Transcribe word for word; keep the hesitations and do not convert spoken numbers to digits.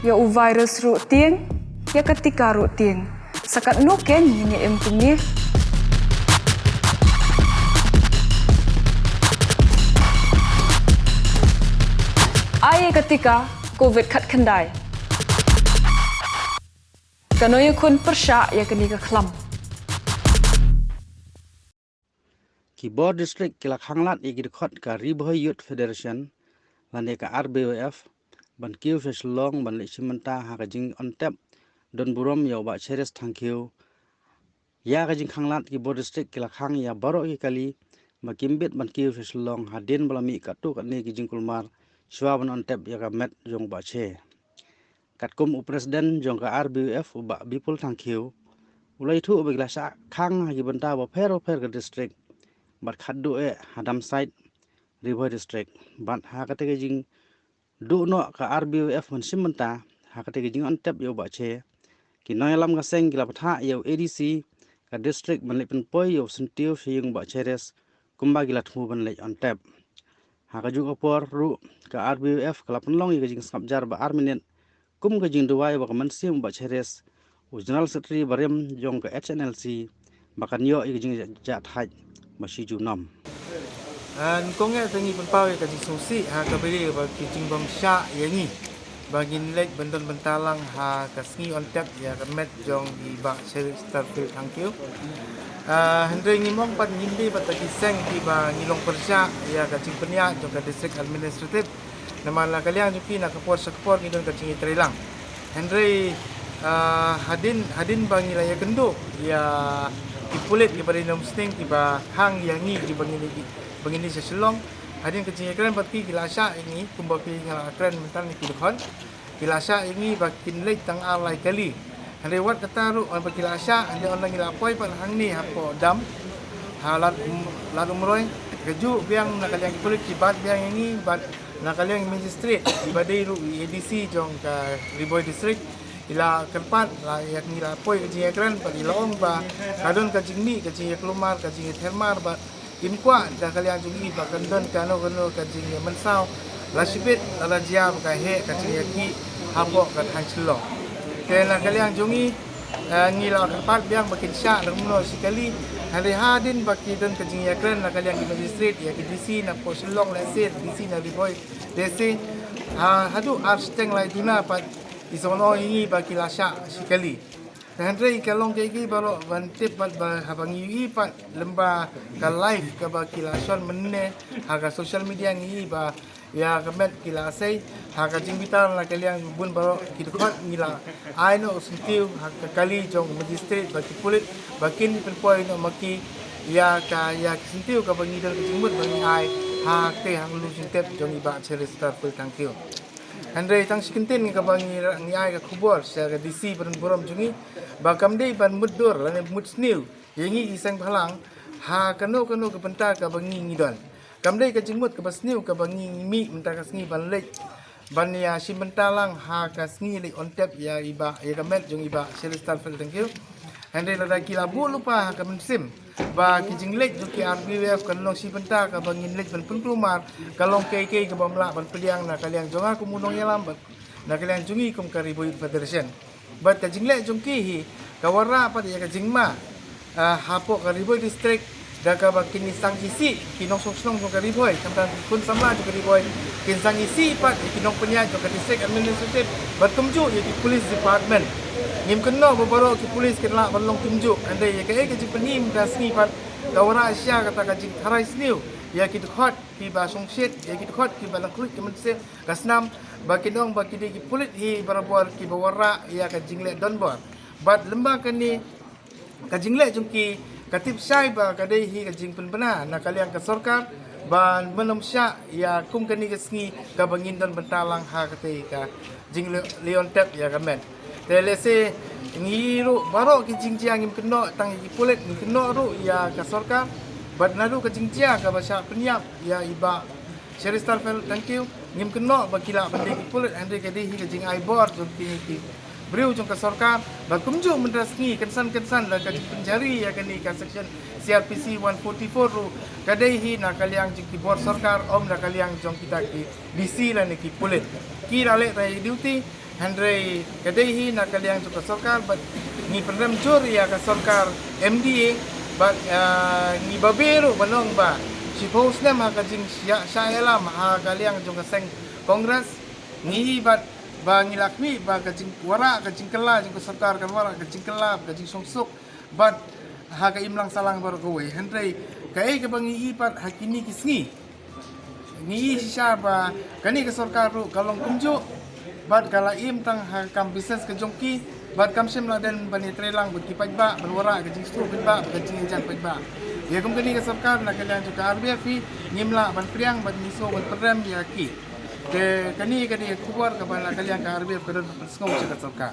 Ïa u virus ruh tieng, ïa ka tika ruh tieng. Sa katno kein ngin ïa im kumne? Ai ïa ka tika Covid khatkhyndai. Kano ïakhun pyrshah ïa kane ka khlam? Ki bor district ki la khang lad ïa ki dkhot ka Ri Bhoi Youth Federation lane ka R B Y F ban kiew sha Shillong ban leit shim bynta ha ka jingïontep don burom ïa u Bah Cherish Thangkhiew. Ïa ka jingkhang lad ki bor district ki la khang ïa baroh ki kali ba kim bit ban kiew sha Shillong hadien ba la mih katto katne ki jingkulmar shuwa ban ïontep ïa ka met jong u Bah Che. Katkum u president jong ka R B Y F u Bah Bipul Thangkhiew, u la ïathuh ba ki la shah khang ha ki bynta bapher bapher ka district bad khatduh eh ha Damsait, Ri Bhoi district. Bad ha kata ka jingduh noh ka R B Y F ban shim bynta ha kata ka jingïontep ïa u Bah Che, ki nongïalam ka seng ki la bthah ïa u A D C ka district ban leit pynpoi ïa u syntiew sha ïing u Bah Cherish kumba ki la thmu ban leit ïontep. Ha kajuh ka por ruh ka R B Y F ka la pynlong ïa ka jingsngap jar ba ar minit kum ka jingduwai ba ka mynsiem u Bah Cherish, u General Secretary barim jong ka H N L C ba kan ïoh ïa ka jingjahthait ba shi junom. Nyngkong eh te ngi pynpaw ïa ka jingsngewsih ha kaba ïadei bad ki jingbymshah ïa ngi ba ngin leit ban don bynta lang ha ka sngi ïontep ïa ka met jong i Bah Cheristerfield Thangkhiew. Ah, hynrei ngim ong pat ngim dei bad ki seng kiba ngi long pyrshah ïa ka jingpynïaid jong ka District Administrative. Namar na ka liang jong ki na ka por sha ka por ngi don ka jingïatreilang. Hynrei, ah, hadien, hadien ba ngi la ïakynduh ïa ki pulit kiba dei na umsning kiba khang ïa ngi kiba ngin, ba ngin ïa sha Shillong. Hadien ka jingïakren bad ki, ki la shah ïa ngi kumba phi nga la kren mynta na ki dkhot. Ki la shah ïa ngi ba kin leit tang ar lai kali. Hynrei wat kata ruh, haba ki la shah, hynrei ynda ngi la poi pat hangne hapoh Dam, ha Lad Um-, Lad Umroi, kajuh biang na ka liang ki pulit ki bat biang ïa ngi bad na ka liang magistrate, iba dei ruh i A D C jong ka Ri Bhoi District, i la kyrpad la ïa ngi la poi ka jingïakren bad i la ong ba ka don ka jingmih, ka jingïakulmar, ka jingïathermar bad im kwah da ka liang jong i ba kan don kano kano ka jingïamynsaw, la shibit lada jia ba ka heh ka jingïakhih hapoh ka thaiñ Shillong. Te na ka liang jong i, eh, ngi la kyrpad biang ba kin shah na kumno shi kali, hynrei hadien ba ki don ka jingïakren na ka liang ki magistrate ïa ki D C napoh Shillong lehse, D C na Ri Bhoi lehse, ha, haduh ar shiteng lai duna pat i sngewbha ïa ngi ba ki la shah shi kali. Te hynrei ka long kaei kaei baroh ban tip bad ba haba ngi ïohi pat lyngba ka live kaba ki la shon mynne ha ka social media ngi ïohi ba ïa ka met ki la sei ha ka jingbitar na ka liang bun baroh ki dkhot ngi la ai noh u syntiew ha ka kali jong magistrate bad ki pulit ba kin pynpoi noh ma ki ïa ka, ïa ki syntiew kaba ngi don ka jingmut ba ngi ai ha ka hanglu jingtep jong i Bah Cheristerfield Thangkhiew. Hynrei tang shi kyntien kaba ngi, ngi ai ka khubor sha ka D C ba don burom jong ngi ba kam dei ban mutdur lane mutsniew ïa ngi ki seng bhalang ha kano kano ka bynta kaba ngi ngi don. Kam dei ka jingmut kaba sniew kaba ngi ngi mih mynta ka sngi ban leit ban ïa shim bynta lang ha ka sngi leit ïontep ïa i Bah, ïa ka met jong i Bah Cheristerfield Thangkhiew. Hynrei lada ki la buh lypa ha ka mynsiem ba ki jingleit jong ki R B Y F kan long shi bynta kaba ngin leit ban pynkulmar, ka long kaei kaei kaba ym lah ban pdiang na ka liang jong nga kum u nongïalam bad na ka liang jong ngi kum ka Ri Bhoi Youth Federation. Bad ka jingleh jong ki hi ka wanrah pat ïa ka jingma, ah, hapoh ka Ri Bhoi District, da kaba kin ïasang isih ki nongshong shnong jong ka Ri Bhoi, khamtam ki khun samla jong ka Ri Bhoi, kin sang isih pat ïa ki nongpynïaid jong ka District Administrative bad kumjuh ïa ki Police Department. Ngim kynnoh ba baroh ki police kin lah ban long kumjuh, hynrei ïa kaei ka jingpynim ka sngi pat ka wanrah sha kata ka jingtharai sniew ïa ki dkhot kiba shongshit, ïa ki dkhot kiba nang khluit ka mynsiem ka snam, ba kin ong ba ki dei ki pulit hi barabor kiba wanrah ïa ka jingleh donbor. Bad lyngba kane ka jingleh jong ki ka tip shai ba ka dei hi ka jingpynbna na ka liang ka sorkar ban pynlong shah ïa kum kane ka sngi kaba ngin don bynta lang ha katei ka jingleh ïontep ïa ka met. Te lehse ngi ruh baroh ki jingjia ngim kynnoh tang ïa ki pulit, ngi kynnoh ruh ïa ka sorkar. Bad naduh ka jingjia kaba shah pynïap ïa i Bah Cheristerfield Thangkhiew, ngim kynnoh ba ki lah ban dei ki pulit, hynrei ka dei hi ka jingai bor jong kine ki briew jong ka sorkar ba kumjuh mynta sngi kynsan kynsan da ka jingpynjari ïa kane ka section C R P C one forty-four ruh ka dei hi na ka liang jong ki bor sorkar, ym na ka liang jong kita ki D C lane ki pulit. Ki la leh tang ïa ki duty, Hynrei ka dei hi na ka liang jong ka sorkar bad ngi pynrem jur ïa ka sorkar M D A bad ngi babe ruh ban ong ba shiphew snem ha ka jingshah ïalam ha ka liang jong ka seng Congress ngi hi bad ba ngi la khmih ba ka jingwara ka jingkylla jong ka sorkar kan wara ka jingkylla ka jingshongsuk bad ha ka imlang sahlang baroh kawei. Hynrei kaei kaba ngi i pat ha kine ki sngi ngi i shisha ba kane ka sorkar ruh ka long kumjuh bad ka la im tang ha kam business ka jong ki bad kam shym la don ban ïatreilang bad ki paidbah ban wara ka jingsngew paidbah ka jingïajan paidbah. Ïa kum kane ka sorkar na ka liang jong ka R B F hi ngim lah ban pdiang bad ngi sngew ban pynrem ïa ki. Te kane ka dei ka khubor kaba na ka liang ka R B F ka don ban pynsngew sha ka sorkar.